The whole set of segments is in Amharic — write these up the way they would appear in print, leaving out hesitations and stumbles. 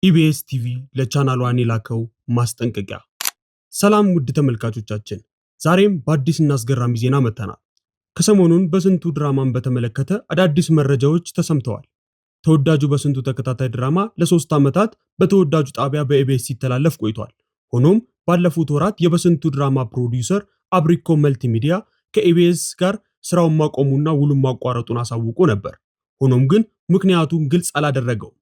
ኢቢኤስ ቲቪ ለቻናል ዋን የላከው ማስጠንቀቂያ። ሰላም ውድ ተመልካቾቻችን፣ ዛሬም በአዲስና አስገራሚ ዜና መጥተናል። ከሰሞኑን በስንቱ ድራማን በተመለከተ አዳዲስ መረጃዎች ተሰምተዋል። ተወዳጁ በስንቱ ተከታታይ ድራማ ለ3 ዓመታት በተወዳጁ ጣቢያ በኢቢኤስ ሲተላለፍ ቆይቷል። ሆኖም ባለፉት ወራት የበስንቱ ድራማ ፕሮዲውሰር አብሪኮ መልቲሚዲያ ከኢቢኤስ ጋር ስራውን ማቆሙና ውሉን ማቋረጡን አሳውቆ ነበር። ሆኖም ግን ምክንያቱን ግልጽ አላደረገውም።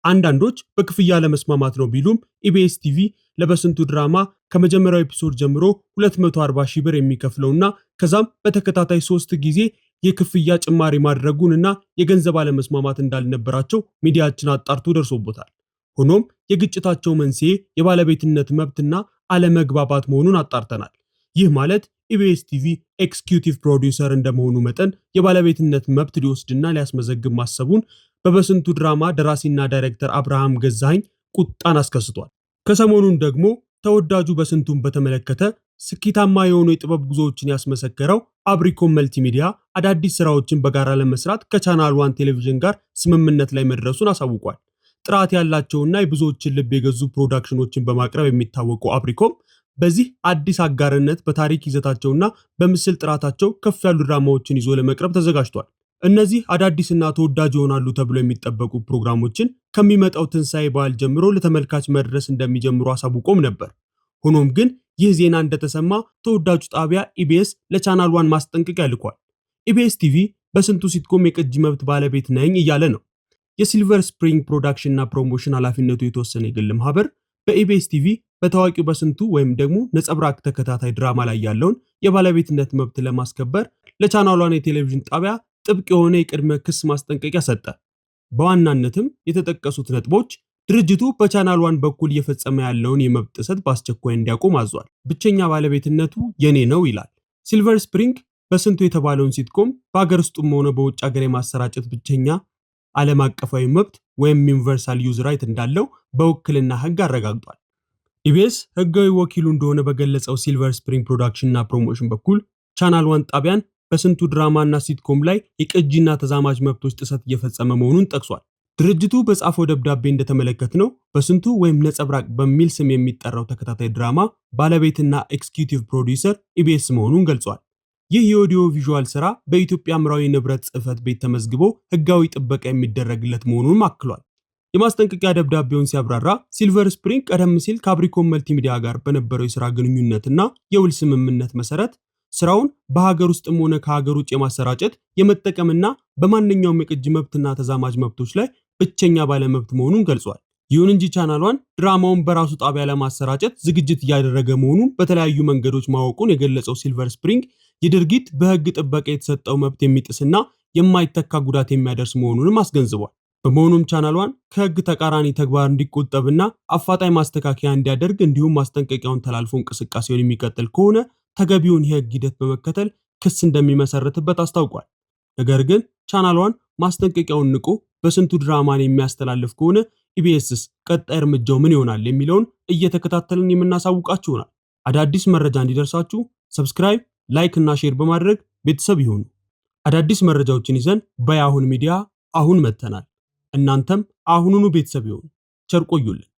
አንዳንዶች በክፍያ አለመስማማት ነው ቢሉም፣ ኢቢኤስ ቲቪ ለበስንቱ ድራማ ከመጀመሪያው episode ጀምሮ 240 ሺህ ብር የሚከፍለውና ከዛም በተከታታይ ሶስት ጊዜ የክፍያ ጭማሪ ማድረጉን እና የገንዘብ አለመስማማት እንዳልነበራቸው ሚዲያችን አጣርቶ ደርሶበታል። ሆኖም የግጭታቸው መንስኤ የባለቤትነት መብትና አለመግባባት መሆኑን አጣርተናል። ይህ ማለት ኢቢኤስ ቲቪ executive producer እንደመሆኑ መጠን የባለቤትነት መብት ሊወስድና ሊያስመዘግብ ማሰቡን በበስንቱ ድራማ ደራሲና ዳይሬክተር አብርሃም ገዛኸኝ ቁጣን አስከስቷል። ከሰሞኑን ደግሞ ተወዳጁ በስንቱን በተመለከተ ስኬታማ የሆኑ የጥበብ ጉዞዎችን ያስመሰከረው አብሪኮም መልቲሚዲያ አዳዲስ ስራዎችን በጋራ ለመስራት ከቻናል ዋን ቴሌቪዥን ጋር ስምምነት ላይ መድረሱን አሳውቋል። ጥራት ያላቸውና የብዙዎችን ልብ የገዙ production ኦችን በማቅረብ የሚታወቀው አብሪኮም በዚህ አዲስ አጋርነት በታሪክ ይዘታቸውና በምስል ጥራታቸው ከፍ ያሉ ድራማዎችን ይዞ ለመቅረብ ተዘጋጅቷል። እነዚህ አዳዲስና ተወዳጅ ይሆናሉ ተብሎ የሚጠበቁ ፕሮግራሞችን ከሚመጣው ትንሣኤ በዓል ጀምሮ ለተመልካች መድረስ እንደሚጀምሩ አሳውቆም ነበር። ሆኖም ግን ይህ ዜና እንደተሰማ ተወዳጁ ጣቢያ ኢቢኤስ ለቻናል ዋን ማስጠንቀቂያ ልኳል። ኢቢኤስ ቲቪ በስንቱ sitcom የቅጂ መብት ባለቤት ነኝ እያለ ነው። የሲልቨር ስፕሪንግ ፕሮዳክሽን እና ፕሮሞሽን ኃላፊነቱ የተወሰነ የግል ማህበር በኢቢኤስ ቲቪ በታዋቂው በስንቱ ወይም ደግሞ ነጸብራቅ ተከታታይ ድራማ ላይ ያለውን የባለቤትነት መብት ለማስከበር ለቻናል ዋን የቴሌቪዥን ጣቢያ ጥብቅ የሆነ የቅድመ ክስ ማስጠንቀቂያ ሰጠ። በዋናነትም የተጠቀሱት ነጥቦች ድርጅቱ በቻናል ዋን በኩል እየፈጸመ ያለውን የመብት ጥሰት በአስቸኳይ እንዲያቆም አዟል። ብቸኛ ባለቤትነቱ የኔ ነው ይላል። ሲልቨር ስፕሪንግ በስንቱ የተባለውን sitcom በሀገር ውስጥም ሆነ በውጭ ሀገር የማሰራጨት ብቸኛ ዓለም አቀፋዊ መብት ወይም universal use right እንዳለው በውክልና ህግ አረጋግጧል። ኢቢኤስ ህጋዊ ወኪሉ እንደሆነ በገለጸው ሲልቨር ስፕሪንግ ፕሮዳክሽን እና ፕሮሞሽን በኩል ቻናል ዋን ጣቢያን በስንቱ ድራማ እና sitcom ላይ የቅጂና ተዛማጅ መብቶች ጥሰት እየፈጸመ መሆኑን ጠቅሷል። ድርጅቱ በጻፈው ደብዳቤ እንደተመለከትነው በስንቱ ወይም ነጸብራቅ በሚል ስም የሚጠራው ተከታታይ ድራማ ባለቤትና executive producer ኢቢኤስ መሆኑን ገልጿል። ይህ የ audio visual ስራ በኢትዮጵያ አእምሯዊ ንብረት ጽሕፈት ቤት ተመዝግቦ ህጋዊ ጥበቃ የሚደረግለት መሆኑንም አክሏል። የማስጠንቀቂያ ደብዳቤውን ሲያብራራ ሲልቨር ስፕሪንግ ቀደም ሲል ከአብሪኮም መልቲሚዲያ ጋር በነበረው የስራ ግንኙነትና የውል ስምምነት መሰረት ስራውን በሀገር ውስጥም ሆነ ከሀገር ውጭ የማሰራጨት፣ የመጠቀምና በማንኛውም የቅጂ መብትና ተዛማጅ መብቶች ላይ ብቸኛ ባለመብት መሆኑን ገልጿል። ይሁን እንጂ ቻናል ዋን ድራማውን በራሱ ጣቢያ ለማሰራጨት ዝግጅት እያደረገ መሆኑን በተለያዩ መንገዶች ማወቁን የገለጸው ሲልቨር ስፕሪንግ ይህ ድርጊት በሕግ ጥበቃ የተሰጠው መብት የሚጥስና የማይተካ ጉዳት የሚያደርስ መሆኑንም አስገንዝቧል። በመሆኑም ቻናል ዋን ከሕግ ተቃራኒ ተግባር እንዲቆጠብና አፋጣኝ ማስተካከያ እንዲያደርግ፣ እንዲሁም ማስጠንቀቂያውን ተላልፎ እንቅስቃሴውን የሚቀጥል ከሆነ ተገቢውን የሕግ ሂደት በመከተል ክስ እንደሚመሰርትበት አስታውቋል። ነገር ግን ቻናል ዋን ማስጠንቀቂያውን ንቆ በስንቱ ድራማን የሚያስተላልፍ ከሆነ ኢቢኤስስ ቀጣይ እርምጃው ምን ይሆናል የሚለውን እየተከታተልን የምናሳውቃችሁ ይሆናል። አዳዲስ መረጃ እንዲደርሳችሁ subscribe፣ like እና share በማድረግ ቤተሰብ ይሁኑ። አዳዲስ መረጃዎችን ይዘን በያሁን ሚዲያ አሁን መጥተናል። እናንተም አሁኑኑ ቤተሰብ ይሁኑ። ቸር ቆዩልን።